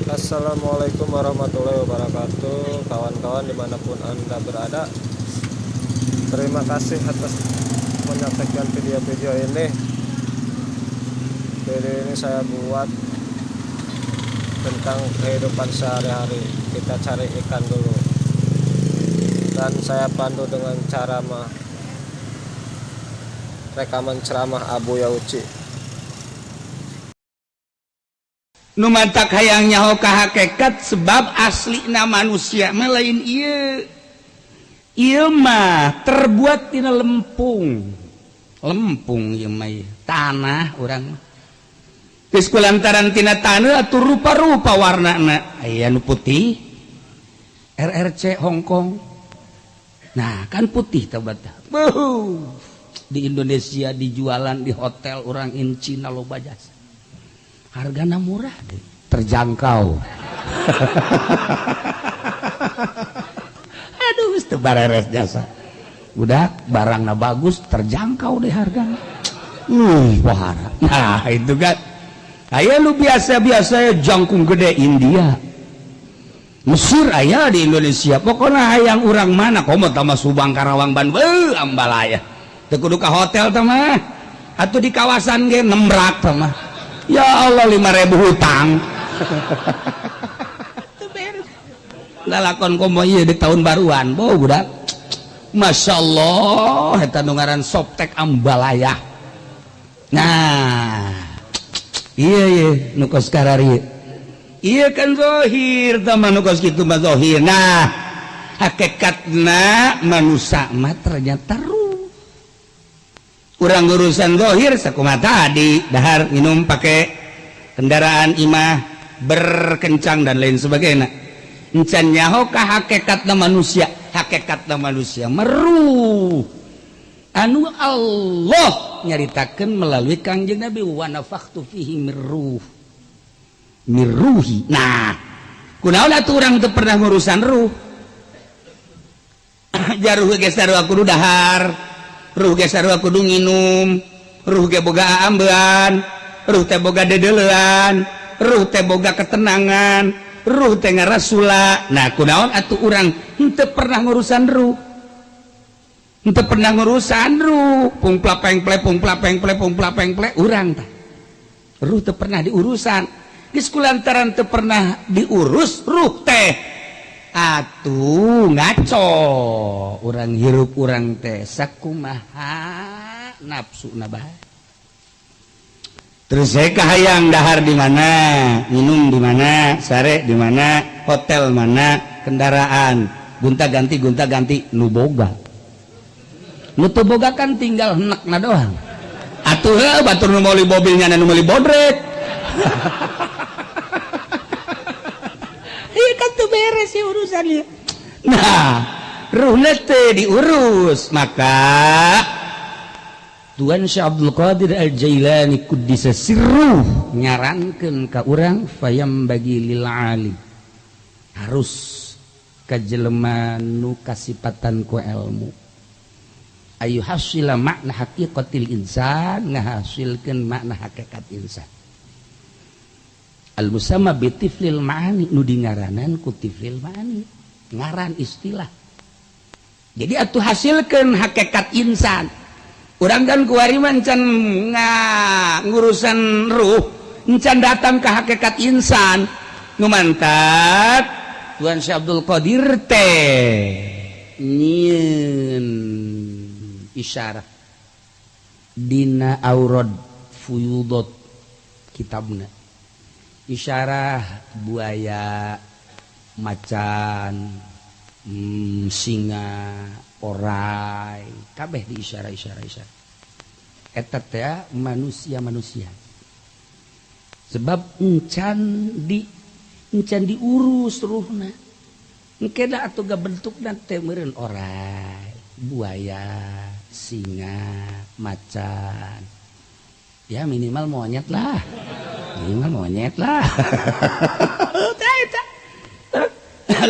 Assalamualaikum warahmatullahi wabarakatuh, kawan-kawan dimanapun Anda berada. Terima kasih atas menyaksikan video-video ini. Video ini saya buat tentang kehidupan sehari-hari. Kita cari ikan dulu, dan saya pandu dengan cara mah rekaman ceramah Abu Yauci. Nu matak hayang nyaho ka hakekat, sebab aslina manusia mah lain ieu. Ieu mah terbuat tina lempung lempung. Ieu mah ieu tanah urang mah. Geus kulantaran tina tanah atuh rupa-rupa warnana, aya nu putih RRC Hongkong. Nah, kan putih tah bata. Di Indonesia dijualan di hotel orang in Cina loba jasa, hargana murah deh, terjangkau. Aduh, teu bareres jasa udah, barangna bagus, terjangkau deh hargana. Wahara. Nah, itu kan aya lu biasa-biasa ya, jangkung gede India, Mesir aya di Indonesia. Pokoknya hayang urang mana, komo tama Subang, Karawang, Bandung, ambalaya, teu kudu ka hotel tah mah atuh, di kawasan ge nembrak tah mah. Ya Allah, 5.000 hutang. Teu beres lalakon komo ieu di tahun baruan. Bo budak, Masya Allah, eta nu ngaran Softex ambalaya. Nah, iya iya, nu kos kararieu iya kan zahir tah mah, nu kos kitu mah zahir. Nah, hakikatna manusia mah ternyata ruh. Urang urusan zahir sakumaha tadi, dahar, minum, pakai kendaraan, imah, berkencang, dan lain sebagainya. Encan nyaho ka hakikatna manusia. Hakikatna manusia meruh anu Allah nyaritakeun melalui Kangjeng Nabi, wa nafakhtu fihi mir ruh mir ruhi. Nah, kunaon atuh urang teu pernah ngurusan ruh? Jaruh ge sarua kudu dahar, ruh ge sarua kudu nginum, ruh ge boga ambean, ruh teh boga dedelean, ruh teh boga ketenangan, ruh teh ngarasula. Nah, kunaon atuh urang henteu pernah ngurusan ruh? Henteu pernah ngurusan ruh, pungpla pengple, pungpla pengple, pungpla pengple urang tah. Ruh teu pernah diurusan. Geus kulantaran teu pernah diurus ruh teh atuh ngaco urang, hirup urang teh sakumaha nafsu na bae. Terus saya kahayang dahar di mana, minum di mana, sare di mana, hotel mana, kendaraan gonta ganti, gonta ganti. Nu boga, nu teu boga kan tinggal henekna doang atuh. Heuh, batur nu meuli mobilnya, nu meuli bodrek. Iya kan tuh beres sih urusannya. Nah, ruhna teh diurus, maka Tuan Syekh Abdul Qadir Al Jailani Quddisa sirruh nyarankeun ka urang, fayam bagi lil alim, harus ka jelema nu kasipatan ku ilmu, ayu hasila makna haqiqatil insan, ngahasilkeun makna hakikat insan, al musamma bi tiflil ma'ani, nu dingaranan ku tiflil ma'ani, ngaran istilah. Jadi atuh hasilkeun hakikat insan. Urang kan kuari mah can nga ngurusan ruh, encan datang ke hakikat insan. Nu mantak Tuan Syekh Abdul Qadir teh nyieun isyarah dina aurad fuyudot kitabna, isyarah buaya, macan, singa, orai, kabeh di isyarah isyarah isyarah eta teh manusia-manusia, sebab encan diurus ruhna. Engke da atuh ga bentukna teh meureun orai, buaya, singa, macan, ya minimal monyet lah, minimal monyet lah. Tah, eta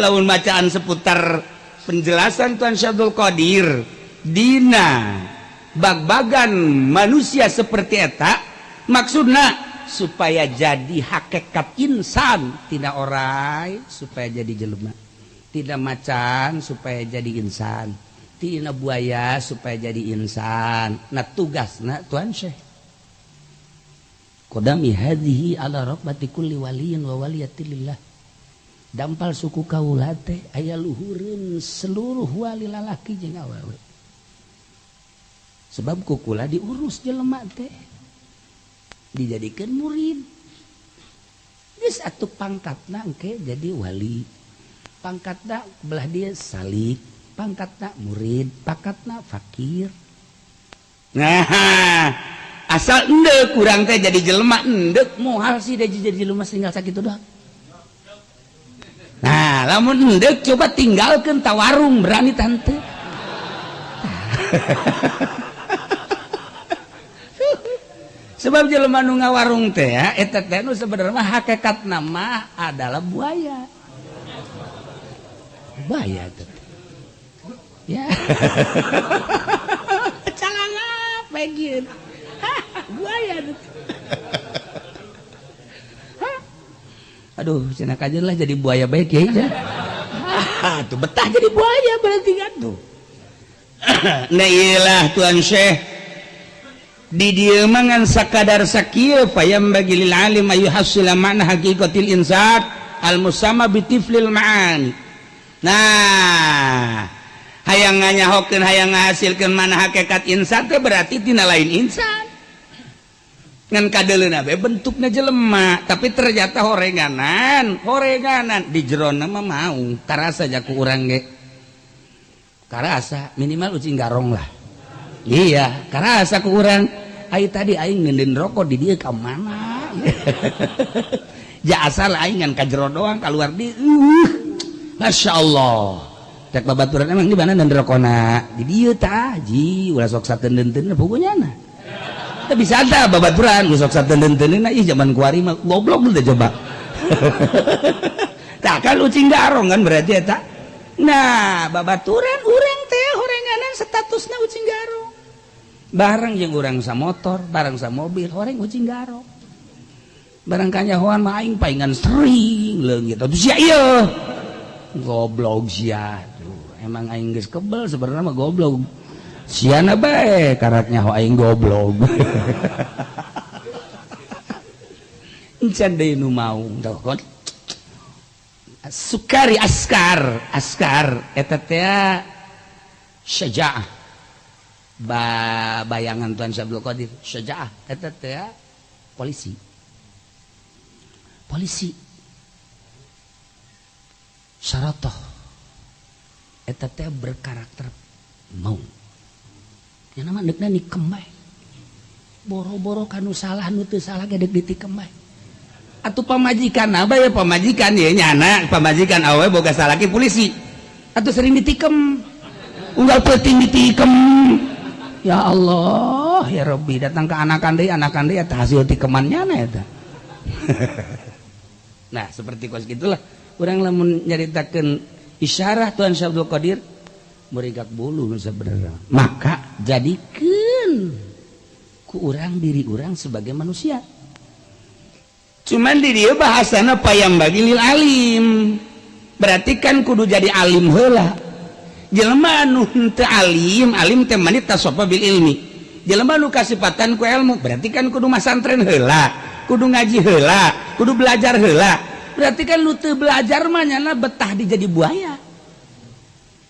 lamun bacaan seputar penjelasan Tuan Syekh Abdul Qadir dina bag-bagan manusia seperti eta, maksudna Supaya jadi hakikat insan, tina orai supaya jadi jelema, tina macan supaya jadi insan, tina buaya supaya jadi insan. Nah tugasna Tuan Syekh qadami hadhihi ala raqbati kulli waliyin wa waliyatillah. Dampal suku kaula teh aya luhureun seluruh wali lalaki jeung awewe. Sebab kukula diurus jelema teh dijadikan murid. Geus atuh pangkatna engke jadi wali. Pangkatna belah dia salik, pangkatna murid, pangkatna fakir. Nah, asal endek kurang teh jadi jelema endek moal sih jadi jelema tinggal sakitu doang. Nah, lamun endek coba tinggalkeun tawarung berani tante. Sebab jelema nu ngawarung teh ya, eta teh nu sebenarnya mah hakikatna mah adalah buaya. Buaya teh. Ya. Calangap bae. Buaya teh. Aduh, cenah kajeun lah jadi buaya bae kiai nya. Tuh betah jadi buaya berarti kan tuh. Nah iyalah Tuan Syekh. Di dieu mah ngan sakadar sakieu fayam bagi lil alim ayu hasila makna haqiqatil insan al musamma bi tiflil ma'ani. Nah, hayang nganyahokeun hayang ngahasilkeun mana hakikat insan teh berarti tina lain insan. Ngan kadeleuna bae bentukna jelema, tapi ternyata horenganan, horenganan di jerona mah mau karasa ja ku urang ge. Karasa minimal ucing garong lah. Iya, karasa ku urang. Ai tadi aing ngeundeun rokok di dieu ka mana? Ja asal aing ngan ka jero doang kaluar di. Masya Allah. Cek babaturan emang di mana dan rokona? Di dieu tah, ji ulah sok sateundeun-teundeun pugunya na. Teu bisa tah babaturan sok sateundeun-teundeun ih zaman kuari mah goblok teh coba. Tah kan ucing garong kan berarti eta. Nah, babaturan urang teh horenganan statusna ucing garong. Barang jeung urang sa motor, barang sa mobil, horeng ucing garong. Barang kanyahoan mah aing paingan sering leungit. Atuh sia ieu. Goblok sia. Tuh, emang aing geus kebel sebenarnya mah goblok. Siana bae karaknya ho aing goblok. Encan deui nu mau. Sukari askar, askar eta teh syaja'ah. Bayangan Tuan Syabdul Qadir, syaja'ah eta teh polisi. Polisi. Syaratoh. Eta teh berkarakter mau. Nya nama deukna nikem bae. Boro-boro kanu salah nu teu salah ge deuk ditikem bae. Atuh pamajikan abah ya pamajikan ya nyana pamajikan awe boga salaki polisi. Atuh sering ditikem. Unggal peuting ditikem. Ya Allah, ya Rabbi, datang ke anakan deui eta hasil tikemannya na eta. Nah, seperti kos gitulah urang lamun nyaritakeun isyarah Tuan Syabdul Qadir merigak bulu sebenarnya. Maka jadikeun ku urang diri urang sebagai manusia. Cuman di dieu bahasana payam bagi lil alim. Berarti kan kudu jadi alim heula. Jelema anu henteu alim, alim teh manit tasofa bil ilmi. Jelema anu kasipatan ku ilmu, berarti kan kudu masantren heula, kudu ngaji heula, kudu belajar heula. Berarti kan nu teu belajar mah nyana betah dijadi buaya.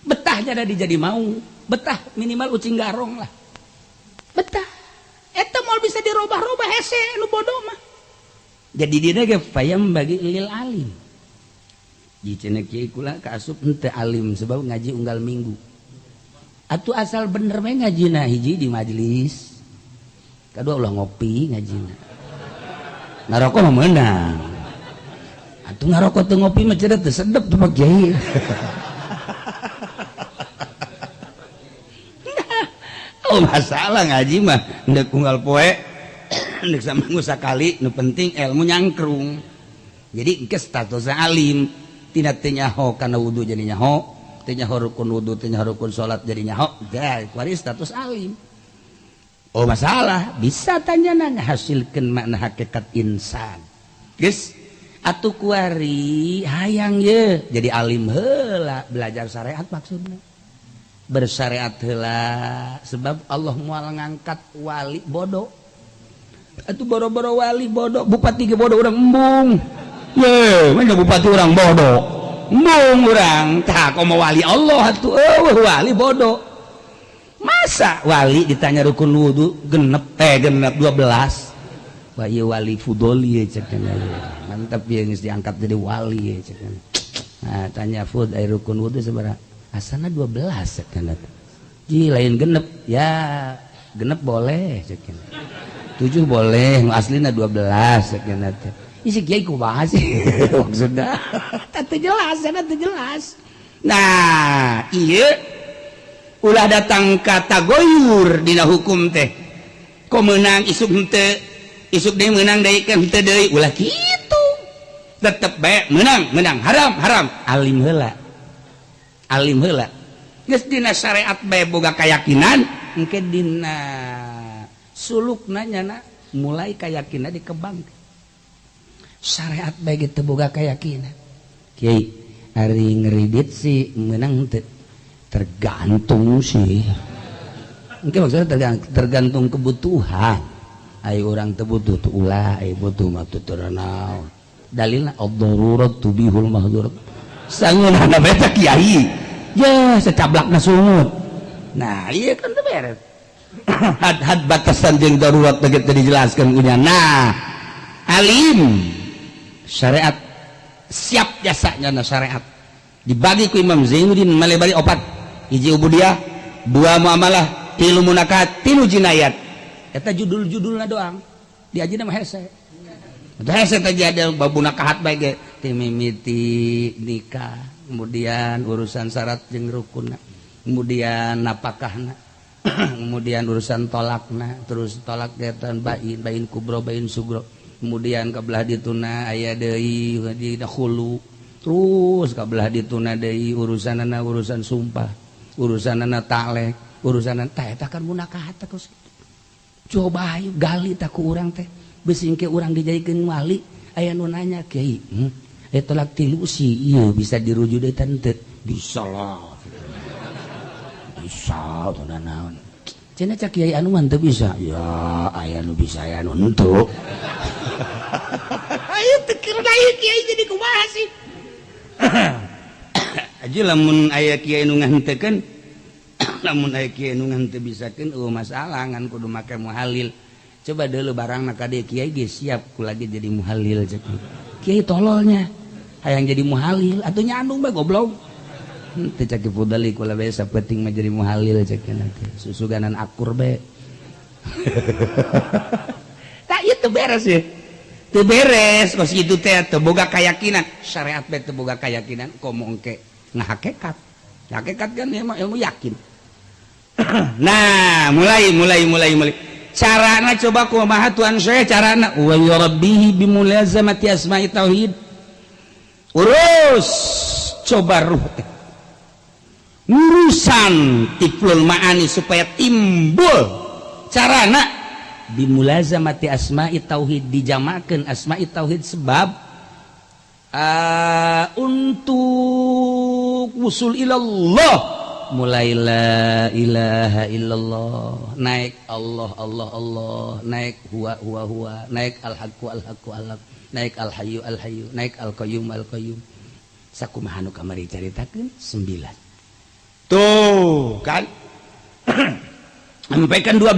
Betah jadi dijadi mau, betah minimal ucing garong lah. Betah. Eta moal bisa dirobah-robah hese nu bodoh mah. Jadi dina ge payam bagi lil alim. Di cenah kiai kula kaasup henteu alim sebab ngaji unggal minggu. Atuh asal bener we ngajina hiji di majelis. Kadua ulah ngopi ngajina. Ngarokok mah meunang. Atuh ngarokok teu ngopi mah cenah teu sedep tuh Pak Kiai. Oh masalah ngaji mah ndek unggal poe ndek samanggu sakali nu penting ilmu nyangkrung. Jadi engke statusna alim tina teu nyaho kana wudu jadi nyaho, teu nyaho rukun wudu, teu nyaho rukun salat jadi nyaho, da kuari status alim. Oh, masalah bisa tanya ngahasilkeun makna hakikat insan. Geus atuh, kuari hayang ye jadi alim heula, belajar syariat, maksudnya bersyariat heula, sebab Allah moal ngangkat wali bodoh atuh. Boro-boro wali bodoh, bupati ge bodoh, urang embung ye. Mana bupati urang bodoh, embung urang. Tah, komo wali Allah atuh. Eueuh wali bodoh. Masa wali ditanya rukun wudu genep, eh, genep 12? Wah, iya, wali fudoli ya cek. Mantap ya, geus diangkat jadi wali ya cek. Nah, tanya fud air rukun wudu sabaraha? Asana 12 cek. Ji, lain genep ya, genep boleh cek, tujuh boleh, nu aslina 12 cek. Isi kiai kumaha sih maksudna? Teu jelas, teu jelas. Nah, iya, ulah datang kata goyur dina hukum teh, kok menang isuk henteu, isuk deui menang deui kan henteu deui. Ulah kitu, tetep bae menang menang, haram haram. Alim heula, alim heula. Geus dina syariat bae boga keyakinan, engke dina sulukna nyana mulai keyakinan dikembang. Syariat bae gitu boga keyakinan. Kiai, ari ngeridit sih menang teu? Tergantung sih. Mungkin maksudnya tergantung kebutuhan. Ayo, orang teu butuh tuh ulah, ayo butuh mah tuh naon dalilna? Ad-darurat tubihul mahdurat. Sangeunahna beta kiai ya secablakna sungut. Nah, iya kan teu beres had-had batasan jeung darurat begitu dijelaskan punya. Nah, alim syariat siap jasanya. Na syariat dibagi ku Imam Zainuddin Malebari opat: hiji ubudiyah, dua muamalah, tilu munakahat, tilu jinayat. Eta judul-judulna doang, diajina mah hese. Eta hese teh ada bab munakahat bae ge, ti mimiti nikah, kemudian urusan syarat jeung rukunna, kemudian napakahna, kemudian urusan tolakna, terus tolak getan bain, bain kubro, bain sugro, kemudian kebelah dituna aya deui di khulu, terus kabelah dituna deui urusanana urusan sumpah, urusanana taklek, urusan tah. Eta kan munakahat terus. Coba ayo gali tak ku urang teh, bisi engke urang dijadikeun wali, aya nu nanya, "Kiai, eh, tolak tilu sih iya bisa dirujuk deui teu?" "Bisa lah, bisa tuh." Naon cenah cak kiai anu mah teu bisa ya? Aya nu bisa, aya nu henteu. Ayo teu kieu, kiai jadi kumaha sih aja? Lamun aya kiai nu ngahentekeun, lamun aya kiai nu ngahenteu bisakeun, eueuh masalah, ngan kudu make muhalil. Coba dulu barang ka dieu, kiai ge siap ku lagi jadi muhalil. Cek kiai, tololnya hayang jadi muhalil atuh nyandung bae, goblok. Henteu, cek Fudali, kula bae sapenting mah jadi muhalil. Cek nanti susuganan akur bae. Tak, ieu teu beres ya, teu beres kos kitu teh. Teu boga keyakinan syariat bae, teu boga keyakinan, komo engke ngahakekat. Hakikat kan emang ilmu yakin. Nah, mulai mulai mulai mulai carana coba kumaha tuan saya carana? Wa yurabbihi bimulazamati asma'i tauhid. Urus coba ruh teh, urusan tiflul ma'ani supaya timbul. Carana bimulazamati asma'i tauhid, dijamakeun asma'i tauhid, sebab untuk wusul ilallah mulai la ilaha illallah, naik Allah Allah Allah, naik huwa huwa huwa, naik al haqqu al haqqu al haq, naik al hayyu al hayyu, naik al qayyum al qayyum. Sakumaha nu kamari caritakeun 9 tuh kan, sampai kan 12,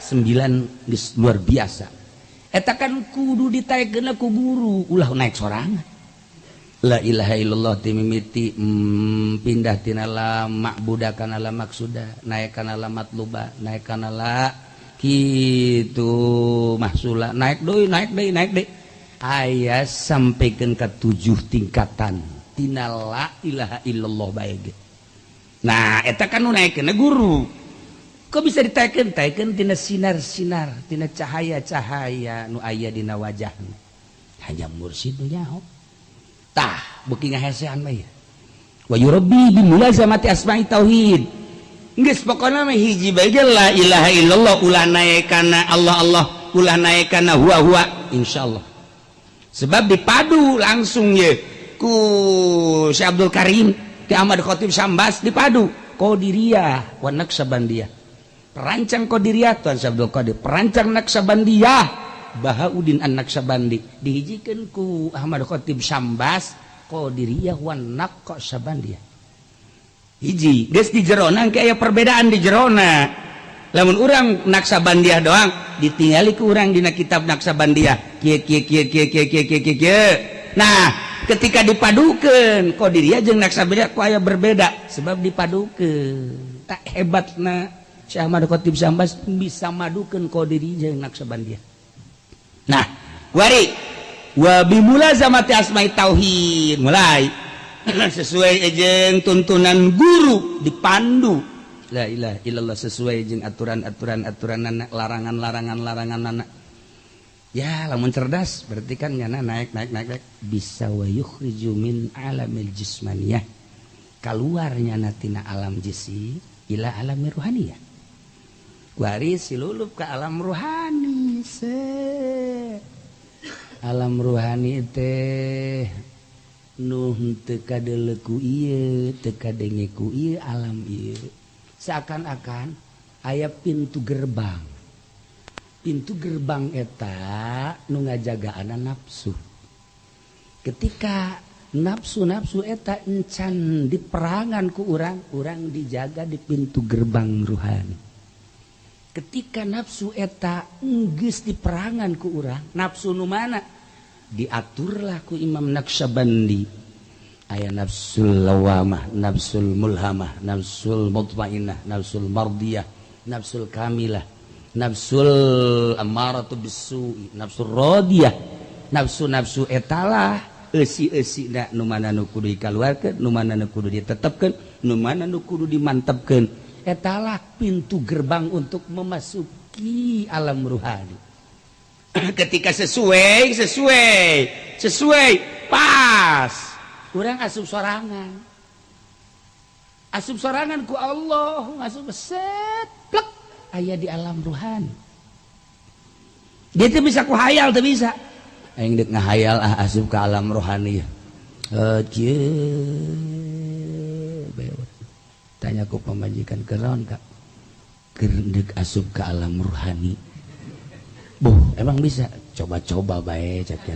9 geus luar biasa. Eta kan kudu ditaekkeun ku guru, ulah naik sorangan. La ilaha illallah timimiti pindah tina la ma'buda kana la maksuda, naik kana la matluba, naik kana la kitu mahsula, naik deui, naik deui, naik deui, aya sampaikan ke tujuh tingkatan tina la ilaha illallah bae ge. Nah, eta kan nu naikkeun guru. Kok bisa ditaekkeun? Taekkeun tina sinar-sinar, tina cahaya-cahaya nu aya dina wajahna. Hanya mursid nu nyaho. Tah, beuki ngahesean mah ieu. Wa yurabbi bi mulazamati asma'i tauhid. Geus, pokona mah hiji bae ge, la ilaha illallah. Ulah naek kana Allah Allah, ulah naek kana huwa huwa, insyaallah. Sebab dipadu langsung ye ku Syekh Abdul Karim, Ki Ahmad Khatib Sambas, dipadu Qadiriyah wa Naqsabandiyah. Perancang Qadiriyah Tuan Syekh Abdul Qadir, perancang Naqsabandiyah Bahauddin An-Naqsabandi, dihijikeun ku Ahmad Khatib Sambas Qadiriyah wa Naqsabandiyah hiji. Geus di jerona engke aya perbedaan di jerona. Lamun urang Naqsabandiyah doang, ditinggali ku urang dina kitab Naqsabandiyah kieu kieu kieu kieu kieu kieu kieu kieu kieu. Nah, ketika dipadukeun Qadiriyah jeung Naqsabandiyah, ku aya berbeda, sebab dipadukeun. Tak hebatna Syekh Ahmad Khatib Sambas bisa madukeun Qadiriyah jeung Naqsabandiyah. Nah, wari wa bimulazamati asma'i tauhid, mulai sesuai jeung tuntunan guru, dipandu la ilaha illallah, sesuai jeung aturan-aturan, aturan anak, larangan-larangan, larangan anak. Ya, lamun cerdas berarti kan nyana naik naik naik naik, bisa wa yukhriju min alamil jismaniyah, keluarnya tina alam jisi ila alam ruhaniyah. Kuari silulup ke alam ruhani. Se alam ruhani teh nu teu kadeuleu ku ieu, teu kadenge ku ieu alam ieu. Seakan-akan aya pintu gerbang. Pintu gerbang eta nu ngajagaana nafsu. Ketika nafsu-nafsu eta encan diperangan ku urang, urang dijaga di pintu gerbang ruhani. Ketika nafsu eta enggeus diperangan ku urang, nafsu nu mana diaturlah ku Imam Naqsyabandi, aya nafsul lawamah, nafsul mulhamah, nafsul mutmainah, nafsul mardiyah, nafsul kamilah, nafsul ammaratu bisu'i, nafsul radiyah. Nafsu-nafsu etalah eusi-eusi na, nu mana nu kudu dikaluarkeun, nu mana nu kudu ditetepkeun, nu mana nu kudu dimantepkeun. Etalah pintu gerbang untuk memasuki alam ruhani. Ketika sesuai sesuai sesuai, pas urang asup sorangan, asup sorangan ku Allah, asup set plek, aya di alam ruhani. Dia tuh bisa ku hayal, tuh bisa aing deuk ngahayal ah asup ke alam rohani. Kieu bae, tanya ku pamajikan, "Kunaon, Kak?" "Keur deuk asup ke alam rohani." "Buh, emang bisa?" "Coba-coba bae," cek ya.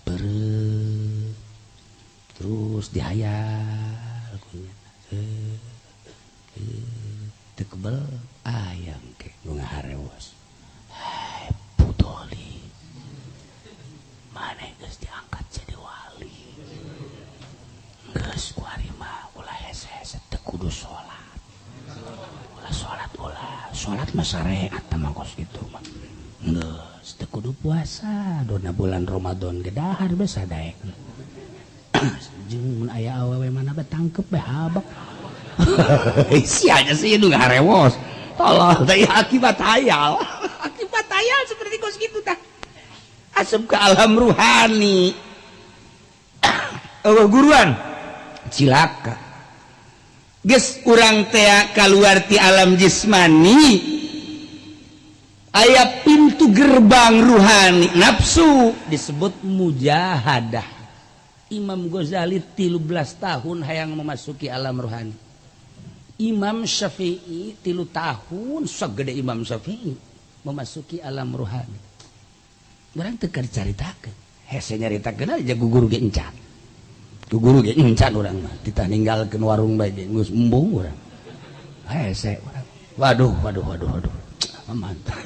Beureum terus dihayal kunya, teu kebel ayam ke nu ngaharewos. "Hai Putoli, maneh geus diangkat jadi wali, geus kuari mah ulah hese-hese, teu kudu salat, ulah salat, ulah salat mah syariat mah kos kitu mah. Geus teu kudu puasa, dona bulan Ramadan ge dahar bae sadaek. Jeung mun aya awewe mana bae tangkep bae, habak." Sia aja sih nu ngaharewos. Tolol teh, akibat hayal. Akibat hayal seperti kos kitu tah. Asup ke alam ruhani. Oh, guruan. Cilaka. Geus urang teh kaluar ti alam jismani, aya pintu gerbang ruhani, nafsu disebut mujahadah. Imam Ghazali 13 tahun hayang memasuki alam rohani. Imam Syafi'i 3 tahun, segede Imam Syafi'i memasuki alam rohani. Urang teu caritakeun, hese nyaritakeun aja ku guru ge encan, ku guru ge encan. Urang mah titah ninggalkeun warung bae ge geus embung urang, hese urang. Waduh, waduh, waduh, waduh, mantap.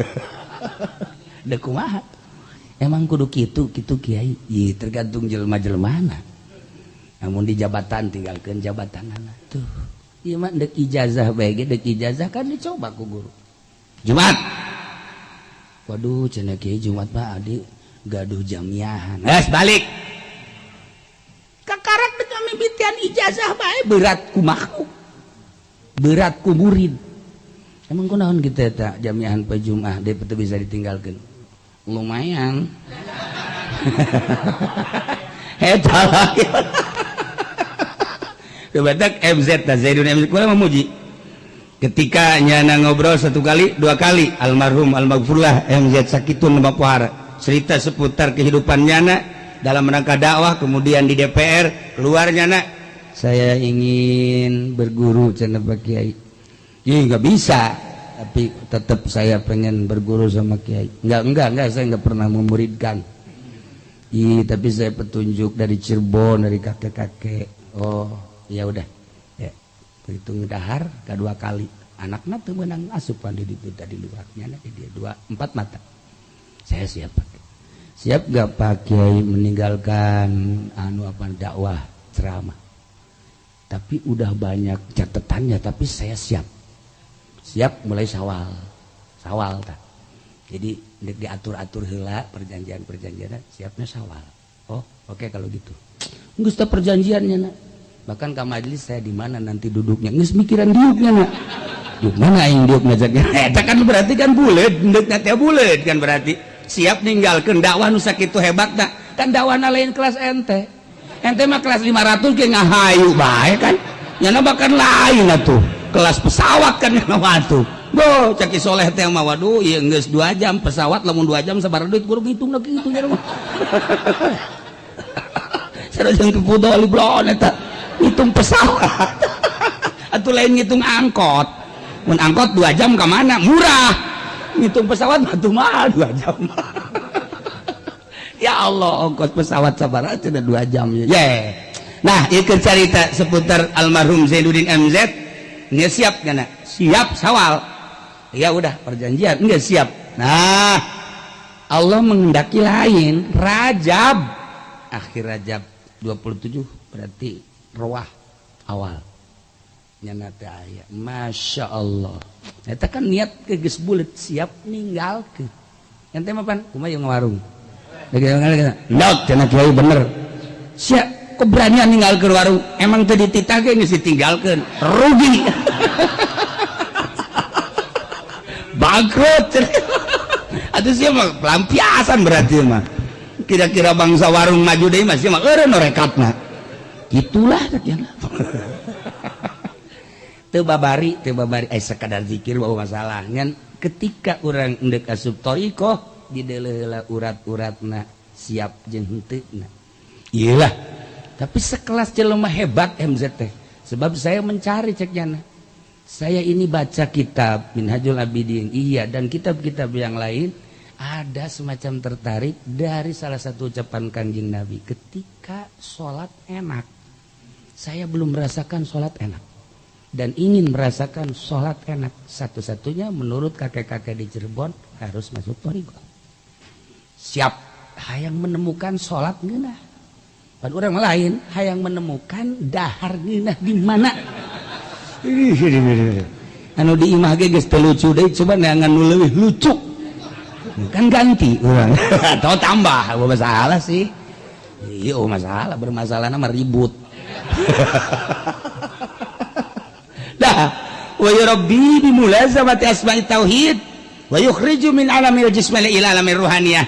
Dek kumaha? Emang kudu kitu kitu, Kiai? Ih, tergantung jelema-jelmana. Namun di jabatan, tinggalkeun jabatan tuh. Ieu mah dek ijazah bae ge, dek ijazah kan dicoba ku guru. "Jumat." "Waduh," cenah, "Kiai, Jumat mah adi gaduh jamiahan." Geus balik. Kakarak dek mimitian ijazah bae berat ku makhluk. Berat ku murid. Emang kunaon kita tak jamiahan pe Jumat dia bisa ditinggalkan? Lumayan. Eta lagi. Coba MZ Zaidun MZ kula memuji ketika nyana ngobrol satu kali dua kali, almarhum almaghfurlah MZ Sakitun nama pohara, cerita seputar kehidupan nyana dalam rangka dakwah, kemudian di DPR keluar nyana, "Saya ingin berguru," cenah, "Pak Kiai." "Ih, nggak bisa, tapi tetap saya pengen berguru sama Kiai." Enggak, saya nggak pernah memuridkan." "Ih, tapi saya petunjuk dari Cirebon, dari kakek-kakek." "Oh, ya udah ya." Begitu ngedahar kedua kali, anaknya tuh menang asupan di itu tadi luarnya dia dua empat mata. "Saya siap, Pak. Siap gak, Pak Kiai, meninggalkan anu apa, dakwah, ceramah? Tapi udah banyak catatannya, tapi saya siap." Siap mulai Sawal. Sawal tak. Jadi diatur-atur heula perjanjian-perjanjian, siapnya Sawal. "Oh, oke, okay, kalau gitu." Geus perjanjiannya nak. Bahkan ke majelis, saya di mana nanti duduknya, geus mikiran diuknya nak. Diuk mana aing diuk ngajaknya. Eta kan berarti kan buleud, endekna teh buleud kan, berarti siap ninggalkeun dakwah nu sakitu hebatna. Kan dakwahna lain kelas ente. Ente mah kelas 500 ge ngahayu bae kan. Nyana bahkan lain atuh. Kelas pesawat kan nyana mah atuh. Bo, caki soleh teh mah, waduh, ieu geus 2 jam pesawat, lamun 2 jam sabaraha duit, kudu ngitung kitu nya mah. Sareng ke blon eta ngitung pesawat atau lain ngitung angkot. Mun angkot 2 jam ke mana murah, ngitung pesawat batu mahal 2 jam. Ya Allah, ongkos pesawat sabar aja 2 jam ya, yeah. Nah, ikut cerita seputar almarhum Zainuddin MZ. Ini siap kan? Siap Sawal. Ya udah, perjanjian enggak siap. Nah, Allah menghendaki lain. Rajab, akhir Rajab 27, berarti Roah awal nyana teh aya. Masya Allah, eta kan niat ke geus bulet, siap ninggalkeun. Ente mah pan kumaha yang warung. Ndok cenah kiai, bener sia, keberanian ninggalkeun warung. Emang teu dititah ge geus ditinggalkeun, rugi, bangkrut atuh sia mah, pelampiasan berarti mah. Kira-kira bangsa warung maju deui mah sia mah eureun rekatna. Itulah teu babari, teu babari, eh, sekadar zikir bawa masalah. Ngan ketika orang endek asup thoriqoh, dideuleu urat-uratna siap jeung henteu. Iyalah, tapi sekelas jelema hebat MZ teh, sebab saya mencari cek nyana, saya ini baca kitab Minhajul Abidin, iya, dan kitab-kitab yang lain, ada semacam tertarik dari salah satu ucapan Kanjeng Nabi ketika sholat enak. Saya belum merasakan sholat enak dan ingin merasakan sholat enak. Satu-satunya menurut kakek-kakek di Cirebon harus masuk thoriqoh. Siap, hayang menemukan sholat ngeunah. Pan orang lain hayang menemukan dahar ngeunah di mana. Anu di imah ge geus teu lucu deui, coba neangan nu leuwih lucu. Kan ganti urang atau tambah, masalah sih. Iya, oh masalah, bermasalah nama ribut. Dah, wa yurabbi bi mulazamati asma'i tauhid wa yukhriju min alamil jismani ila alamir ruhaniyah.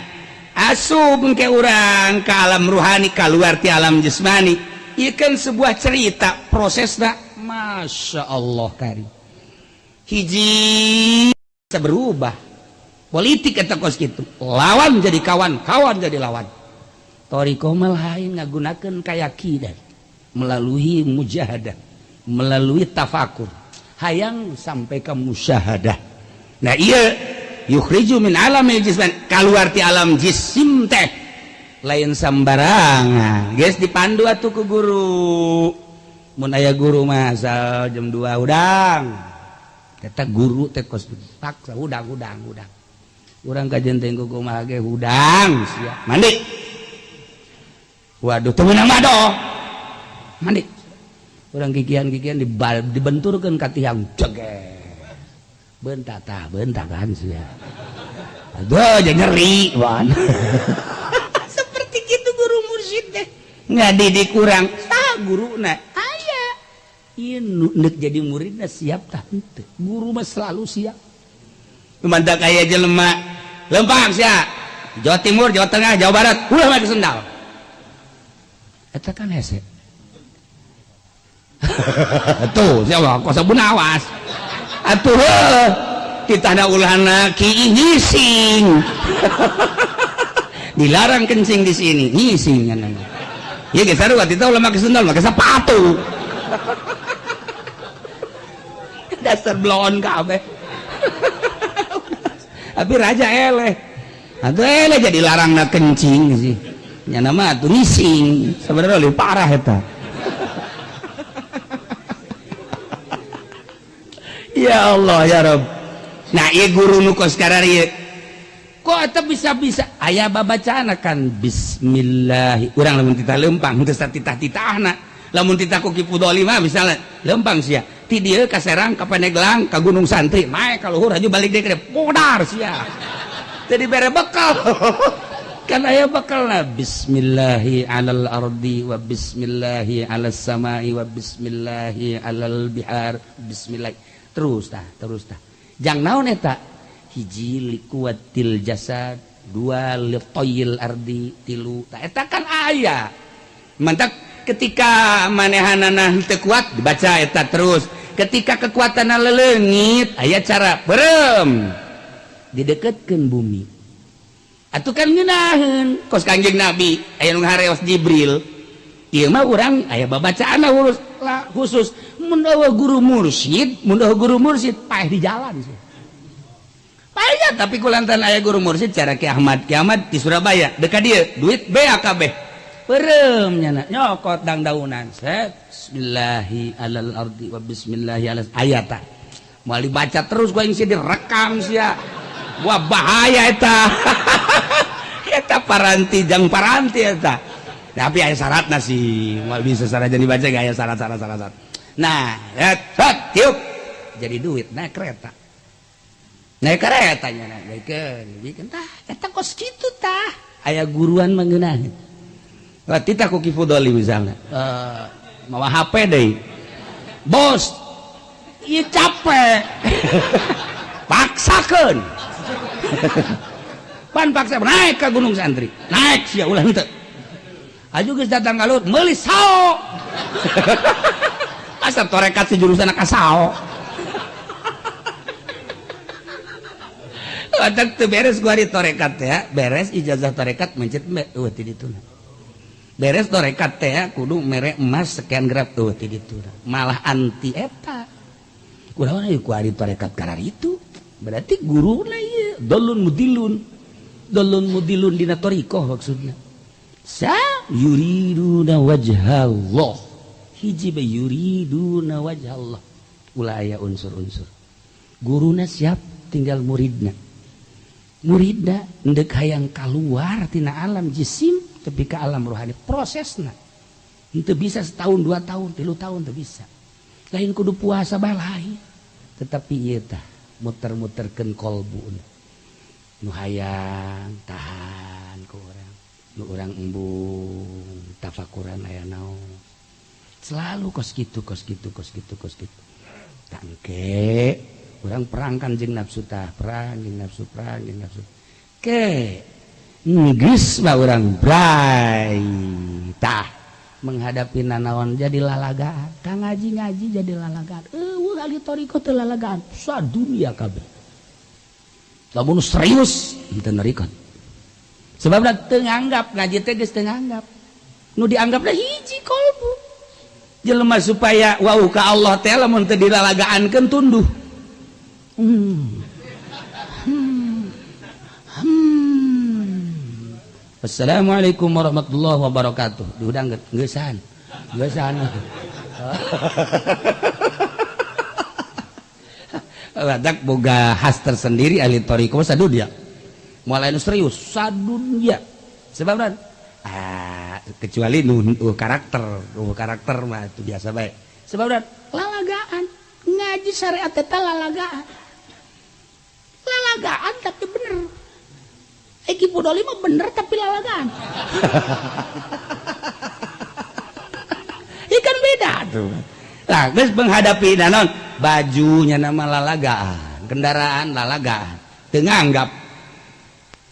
Asup ke urang ke alam ruhani, keluar ti alam jismani. Ieu kan sebuah cerita prosesna, Masya Allah kari. Hiji bisa berubah. Politik eta kos kitu. Lawan jadi kawan, kawan jadi lawan. Thoriqoh mah lain, ngagunakeun keyakinan melalui mujahadah, melalui tafakur, hayang sampai ke musyahadah. Nah, iya, yukhriju min alamil jisman, keluar ti alam jisim teh lain sambarangan, geus dipandu atuh ku guru. Mun aya guru mah asal jam 2 hudang. Eta guru teh kos paksa hudang, hudang, hudang. Urang kajen teh kumaha ge hudang, siap mandi. Waduh, teu meunang mado. Mandi. Urang kikian-kikian dibenturkeun ka tiang, jeger. Bentak tah, bentak kan sia. Aduh, jadi nyeri, wan. Seperti gitu guru mursyid teh. Ngadidik urang, sah guruna? Aya. Ieu nu neuk jadi muridna siap tah henteu. Guru mah selalu siap. Mantak aya jelema lempang sia. Jawa Timur, Jawa Tengah, Jawa Barat, ulah make sendal. Eta kan hese. Tuh, siapa kok sabun awas. Atuh titahna ulahna ki ngising. Dilarang kencing di sini, ngising kan. Ya geus sarua titah ulah make sendal, make sepatu. Dasar blon kabeh. Tapi raja eleh. Atuh eleh jadi larangna kencing sih. Nya nama atuh ngising. Sebenarnya lebih parah eta. Ya Allah ya Rob. Nah, ieu guru nu kos kararieu. Kok eta bisa-bisa aya babacaan kan bismillah. Urang lamun titah leumpang henteu satitah-titahna. Lamun titah ku Ki Fudoli mah misalnya leumpang sia. Ti dieu ka Serang, ka Pandeglang, ka Gunung Santri, naik ka luhur haju balik deui ka podar sia. Jadi bere bekal. Kan aya bekalna bismillahi alal ardi wa bismillahi alas samai wa bismillahi alal bihar bismillah. Terus tah, terus tah. Jang naon eta? Hiji likuatil jasad, dua litoyil ardi, tilu. Tah eta kan aya. Mantak ketika manehanana teu kuat dibaca eta terus. Ketika kekuatanna leleungit aya cara berem dideketkeun bumi. Atuh kan ngeunaheun kos Kangjeng Nabi aya nu ngahareos Jibril. Ieu mah urang aya babacaanna lah khusus mun eueuh guru mursyid, mun eueuh guru mursyid paeh di jalan sih. Paeh tapi kulantaran aya guru mursyid cara Ki Ahmad, Ki Ahmad di Surabaya dekat dieu duit BAKB. Perem nyana nyokot dang-daunan. Set bismillahi alal ardi wa bismillahi alal ayata. Moal dibaca terus gua ingin direkam sia. Wah bahaya eta. Eta paranti jang paranti eta. Tapi aya syaratna sih, moal bisa sarajan dibaca gak aya syarat-syarat syarat. Nah, ya, tiup. Jadi duit naik kereta. Naik keretanya naik bikin tah eta kos kitu tah. Aya guruan mengenaheun. Lah titah ku Ki Fudoli misalnya. Mawa HP deui. Bos, ieu capek. Paksakeun. Pan paksa naik ke Gunung Santri. Naik sia ulah henteu. Aju geus datang ka luhur meuli sao. Asa torekat si jurusan ka sao. Watak teu beres gua di torekat teh, beres ijazah torekat mencet eueuh ti dituna. Beres torekat teh kudu mere emas sekian gram eueuh ti dituna. Malah anti eta. Kunaon ieu ku ari torekat kararitu? Berarti guruna ieu dolun mudilun. Dolun mudilun dina thariqah maksudna. Sa yuriduna wajhallah. Hiji bae yuriduna wajhallah. Ulah aya unsur-unsur. Guruna siap tinggal muridna. Muridna endek hayang kaluar tina alam jisim tepi ka alam rohani prosesna. Henteu bisa setahun, 2 tahun, 3 tahun teu bisa. Lain kudu puasa balai. Tetapi ieu tah muter-muterkeun kolbuna. Nu hayang tahan ku urang. Nu urang embung tafakuran aya naon. Selalu kos kitu kos kitu kos kitu kos kitu. Tangke urang perangkan jeung nafsu tah, perang jeung nafsu, perang jeung nafsu. Ke geus mah urang bray tah menghadapi nanaon jadi lalagaan. Ka ngaji-ngaji jadi lalagaan. Eueuh ahli thariqah teu lalagaan. Sadunia kabeh. Lamun serius henteu nerikon. Sebabna teu nganggap ngaji teh geus teu nganggap. Nu dianggapna hiji kolbu. Jelema supaya wau ka Allah teh lamun teu dilalagaankeun tunduh. Assalamualaikum warahmatullahi wabarakatuh. Diundang geusan. Geusan. Badak boga khas tersendiri ahli thariqah sadunia. Moal anu serius sadunia. Sebabna kecuali nu karakter, karakter mah itu biasa bae. Sebabna lalagaan ngaji syariat eta lalagaan. Lalagaan tapi bener. Ki Fudoli mah bener tapi lalagaan. Ikan beda tuh. Nah, geus menghadapi naon bajunya nama lalagaan, kendaraan lalagaan, teu nganggap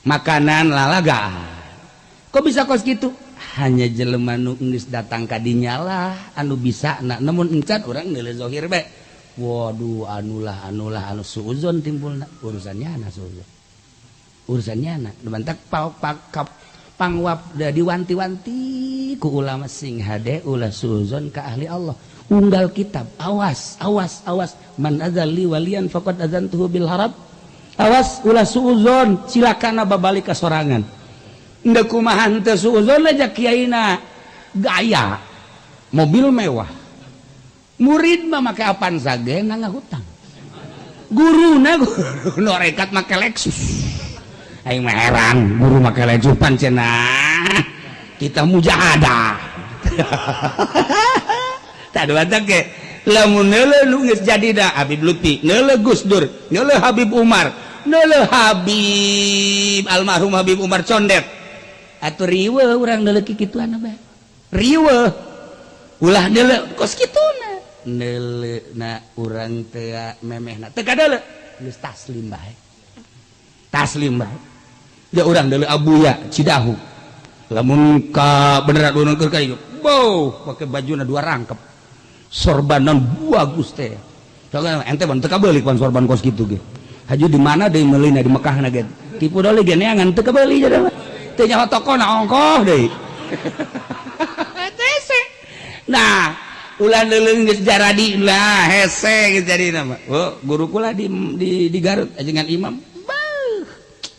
makanan lalagaan. Kok bisa kos gitu? Hanya jelema nu geus datang ka dinya lah anu bisa. Nah, namun encan urang neuleuh zahir bae. Waduh, anulah anulah anu suuzon timbulna, urusannya anak suuzon. Urusannya anak. Mantak pak pangwap da diwanti-wanti ku ulama, sing hade ulah suuzon ka ahli Allah. Unggal kitab, awas, awas, awas, man adzali walian faqad adzantuhu bil harab. Awas ulah suuzon, silakan babalik ka sorangan. Ndek kumaha teu suuzon aja, kiaina gaya mobil mewah, murid mah make Avanza ge hutang, guruna guru norekat make Lexus. Aing mah heran, guru make Lexus, pancena kita mujahadah. Tak ada ke lamun neuleuh nu geus jadi dah Habib Lutfi, neuleuh Gus Dur, neuleuh Habib Umar, neuleuh Habib almarhum Habib Umar Condet, atuh riweuh urang neuleuh kikituan bae. Riweuh, ulah neuleuh kos kituna. Neuleuh na urang teh memehna teu kadeuleuh, geus taslim bae, taslim bae. Ya urang deuleuh Abuya Cidahu, lamun ka beneran urang keur ka ieu, bow, pakai bajuna dua rangkep, sorbanan bagus teh. Soalnya ente ban teu kabeuli pan sorban kos kitu ge. Haju di mana deui meulina, di Mekah na ge. Tipu doli ge neangan teu kabeuli jadi mah. Teu nyaho tokona, ongkoh deui. Nah, ulah neuleuh geus jaradi lah, hese geus jadi nama. Oh, guru kula di Garut ajengan imam. Bah,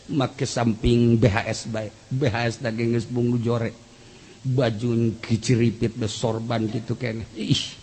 make samping BHS bae. BHS daging geus bunggu jore. Baju kiciripit be sorban gitu kene. Ih.